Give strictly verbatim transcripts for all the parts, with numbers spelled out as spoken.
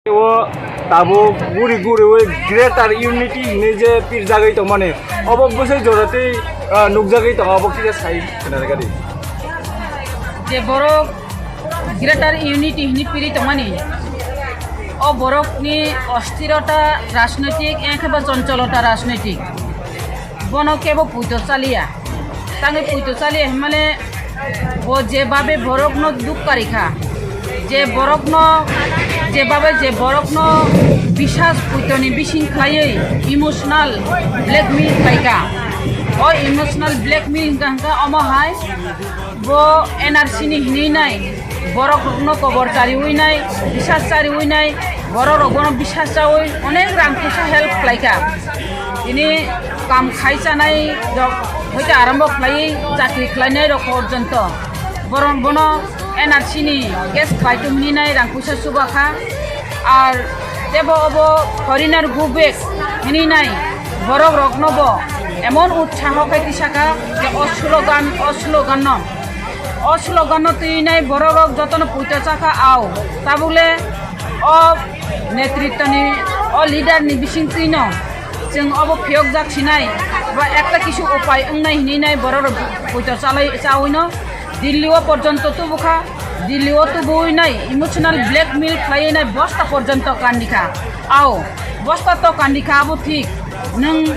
O tabuk guri guriwi Greater Unity hinwi je pirjagwi tongmani, obo bwsai jora tei, ah, nukjagwi tongo, obo kisa sai khna rwgadi. Je borok Greater Unity hinwi piri tongmani, o borokni osthirota rajnoitik, engkhe ba choncholota rajnoitik, bono kebo puito chaliya. Tangwi puito chaliya hinmale bo jebabe borokno duk karikha, je borokno, jebabe je borokno bisas puitoni bising khlaiwi emotional blackmail khlaikha. O emotional blackmail hwnkha hwnkha omo hai bo N R C ni hinwi nai, borok rokno kobor chariwi nai, bisas chariwi nai, borok rok bono bisas chawi onek rang puisa help khlaikha. Tini kam khai chanai rok hoite arambo khlai, chakri khlainai rok porjonto boron bono N R C ni case khlai tongmani nai rang puisa chubakha. Ar tebo obo foreigner go back hini nai borok rokno bo emon utsaho khai tisaka je o slogan, o slogan no, o slogan no twi nai borok rok jotono puito chakha au. Tabukle o netritwni, o leader ni bisingtwi no chwng obo phiyokjak sinai ba ekta kisu upai wngnai hinwi nai borok rok puito chalai chawi no Delhi o porjonto tubukha. Delhi o tubui nai emotional blackmail khlaiwi nai bosta porjonto kandikha. Au, bosta to kandikha abo thik. Nwng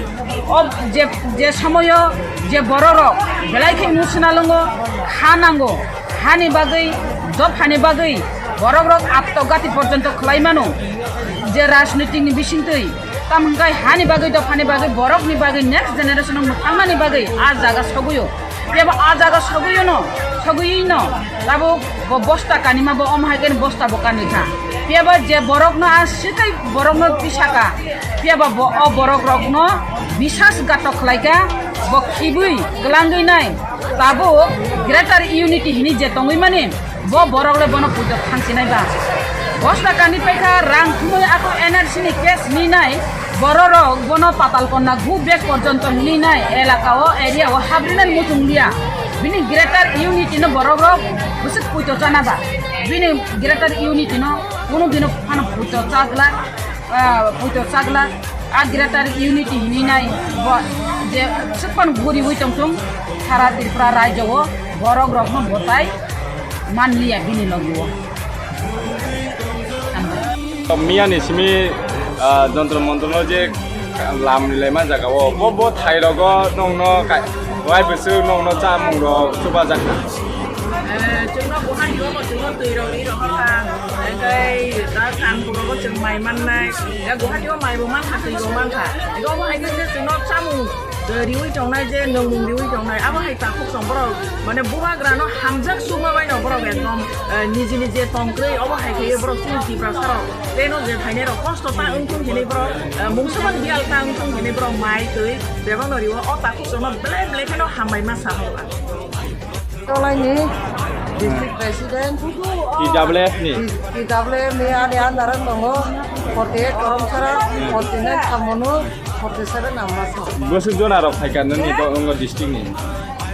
o je, je somoyo je bororok belai khe emotional wngo, ha nango, hani bagwi, dophani bagwi borokrok atto gati porjonto khlai mano je rajnitikni bisingtwi. Tamo hwnkhe hani bagwi, dophani bagwi, borokni bagwi, next generation-o mwthangmani bagwi a jaga sogwi-o. Phiya ba a jaga sogwi-o no, sogwi-no tabuk bo bosta kanima bo omo hai khe bosta bo kanwi kha. Phiya ba je borokno a swkhe borokno tisaka, phiya ba bo o borokrokno bisas gatok khlai kha, bo khibwi kwlangwi nai. Tabuk Greater Unity hini je tongwi mani, bo borok le bono puito thangsinai ba. Bosta kani paikha rang thumui ako N R C ni case ni nai bororok bono Patal Konna gu bag porjonto hini nai elaka o area o habrinani muchung liya. Bini Greater Unity no borok rok bwswk puito chana ba. Bini Greater Unity no kunu dino phano puito chagla. Ah, puito chagla, a Greater Unity hini nai bo je swkang guriwi tongthung, sara Tripura rajyo o borok rokno botai manliya bini logi o. Miya ni simi, ah, jontro montro no je lam ni laima jaga o, bo, bo thai rogo nongno kai, wai bwswk nongno chamung rok chubajakha. Eh, chwngno Guwahati o bo chwngno twi rok ri rohorkha, hingkhai ta Kanpur rogo chwng mai mannai. Ya Guwahati o mai bo mankha, twi bo mankha. Ego bo hai khe je chwngno chamung, eh, riwi tongnai, je nwngmung riwi tongnai, abo hai takhuk song borok, mane, bubagrano hamjak sukma baino borok ekdom, eh, niji niji tongkrwi, obo hai khe borok chini Tiprasa rok teno je phainai rok kosto ta wngthung hinwi borok, eh, mungsa man biyal ta wngthung hinwi borok mai twi bebak no riwo, o takhuk songno belai belai kheno hambai ma sa horo ang. Tolaini district president, T W F ni. T W F ni ani under o tongo, forty eight Koromsara, forty nine Thamonu, forty seven Ambasa. Bwswk jona rok phaikha nini bo ongo district ni?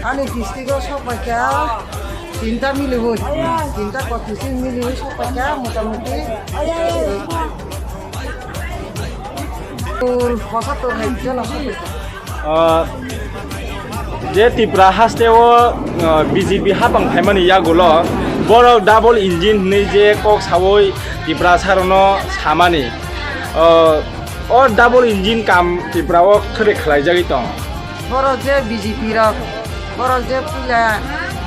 Ani district o sok paikha tinta miliwi, tinta constituency miliwi sok paikha motamuti. Tul posatur hai jona sok paikha. Ah, je Tripura haste o, ah, B J P hapang phaimani yagulo borok double engine hinwi je kok sawi Tripura sarono samani, ah, o double engine kam Tripura o khwrwi khlaijagwi tong. Borok je B J P rok, borok je puila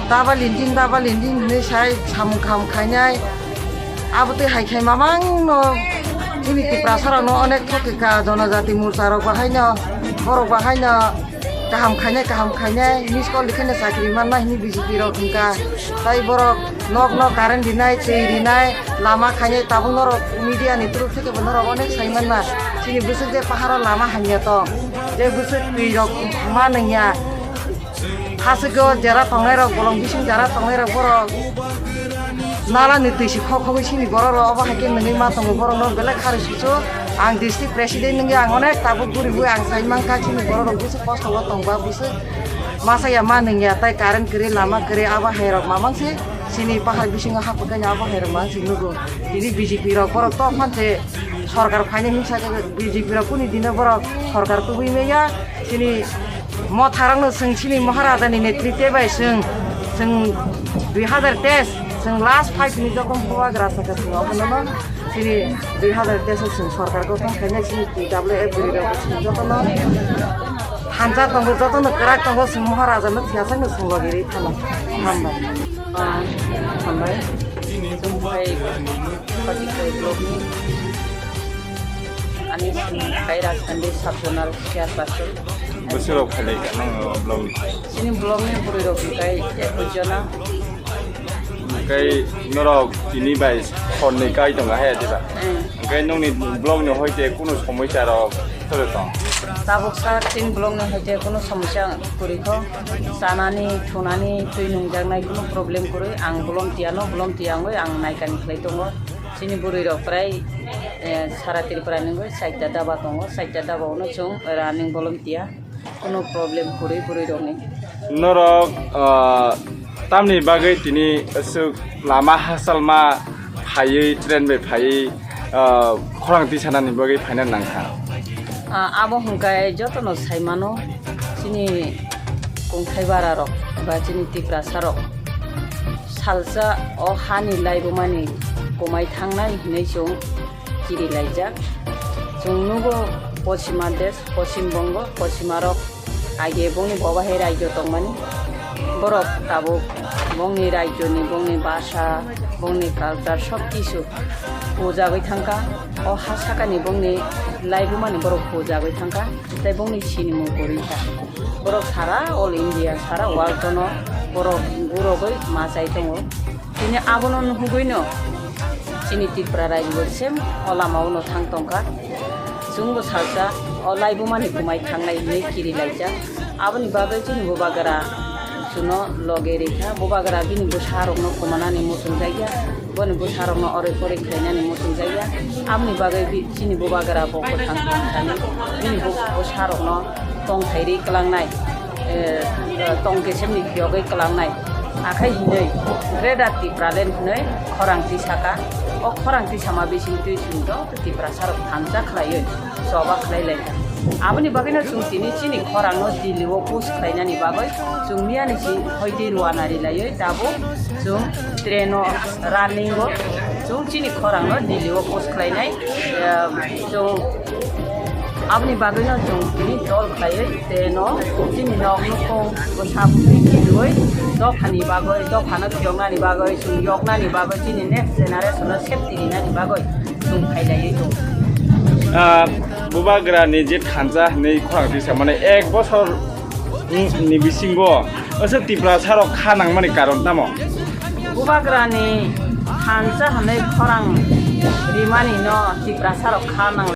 double engine, double engine hinwi sai samung kham khainai. Abo twi hai khai mamang no chini Tiprasa rok no onek thok kha, Jonojati Morcha rok bo haino, borok bo haino kaham khainai, kaham khainai, miss call rikhaino chakri manna hini B J P rok hwnkha. Tai borok nok nok current rinai, twi rinai, lama khainai, tabuk norok media ni through theke bo norok onek sai manna. Chini bwswk je paharo lama hamya tong, je bwswk twi rok ma nangya. Hasugo jera tongnai rok, bolong bising jera tongnai rok, borok nala ni twi si khok khogwi sini borok rok, obo hai khe nungwi ma tongo, borok no belai khari susu. Ang district president nungwi ang onek tabuk guriwi ang sai mankha, sini borok rok bwswk kosto o tongba, bwswk masa ya ma nungya, tai current kwrwi, lama kwrwi, abo hai rok mamang se. Chini bahai bisingo haphakaini abo hai rwma chwng nugo. Tini B J P rok borok to phan se sorkar phaini hinsa khe B J P rok kuni dino borok sorkar tubui maya. Chini motharokno chwng chini Maharajani netritwe bai chwng, chwng dui hazar teis, chwng last five ni jokhon bubagra sakha chwng obono chini dui hazar teis o chwng sorkar gothon khainai chini T W F bwrwi rok chwng jotono thansa tongo, jotono kwrak tongo, chwng Maharajano thiyasakno chwng logi rwi thano. Hambai. Ah, hambai. Chwng hai Khatiklai block ni ani simi khai Rajkhandi sub zonal chairperson. Bwswk rok phailai kha nang block ni? Chini block ni bwrwi rok hinkhe ekoi jona. Hinkhe norok tini bai hor ni kai tongo hai diba? Eh. Hinkhe nongni block ni hoite kunu somosya rok tole tong? Tabuk sa chini block ni hoite kunu somosya kwrwi kho. Chanani, thunani, twi nungjaknai kunu problem kwrwi. Ang volunteer no, volunteer wngwi ang naikani khlai tongo. Chini bwrwi rok prai, eh, sara Tripura ni wngwi chaita daba tongo. Chaita daba ono chwng running volunteer. Kunu problem kwrwi bwrwi rokni. Norok, ah, tamni bagwi tini aswk lama hasalma phaiwi, train bai phaiwi, ah, khorang tisanani bagwi phaina nangkha? Ah, abo hwnkhe jotono saimano, chini kungthai bara rok ba chini Tiprasa rok salsa o hani laibumani kwmai thangnai hinwi chwng kiri laijak. Chwng nugo Pochima desh, Pochim Bongo, Pochima rok age bongni boba hai rajyo tongmani. Borok tabuk bongni rajyoni, bongni bhasha, bongni culture sob kisu pujagwi thangkha. O ha sakani bongni laibumani borok pujagwi thangkha. Tei bongni sinimung kwrwi kha. Borok sara all India, sara world no borok gurogwi ma chai tongo. Tini abono nuhugwino chini Tripura rajyo sem o lamao no thang tongkha. Chwngbo salsa o laibumani kwmai thangnai hinwi kiri laijak. Aboni bagwi chini bubagra chwngno loge rikha. Bubagra bini bwsarokno kwmanani muchungjakya, boni bwsarokno oroi poroi khlainani muchungjakya. Aboni bagwi bi-, chini bubagra bo kwthang tongthani bini bu-, bwsarokno tongthai ri kwlangnai, eh, tong kesemni phiyogwi kwlangnai. Akhai hinwi Greater Tipraland hinwi khorang tisaka. O khorang tisama bisingtwi chwng joto Tiprasarok thansa khlaiwi choba khlai laikha. Aboni bagwino chwng tini chini khorangno Delhi o push khlainani bagwi chwng miyani si hoitwi ruana rilaiwi tabuk chwng train o running o chwng chini khorangno Delhi o push khlainai. Em, chwng aboni bagwino chwng tini dol khlaiwi train o chini nok nukhung bwsa bwtwi kibiwi dophani bagwi, dophano phiyoknani bagwi, chwng yoknani bagwi, chini next generation no safety rinani bagwi chwng khailaiwi tongo. Ah, bubagra ni je thansa hinwi khorang tisa mane ek bosor ni bisingo aswk Tiprasa rok kha nangmani karon tamo? Bubagrani thansa hwnwi khorang rimani no Tiprasa rok kha nang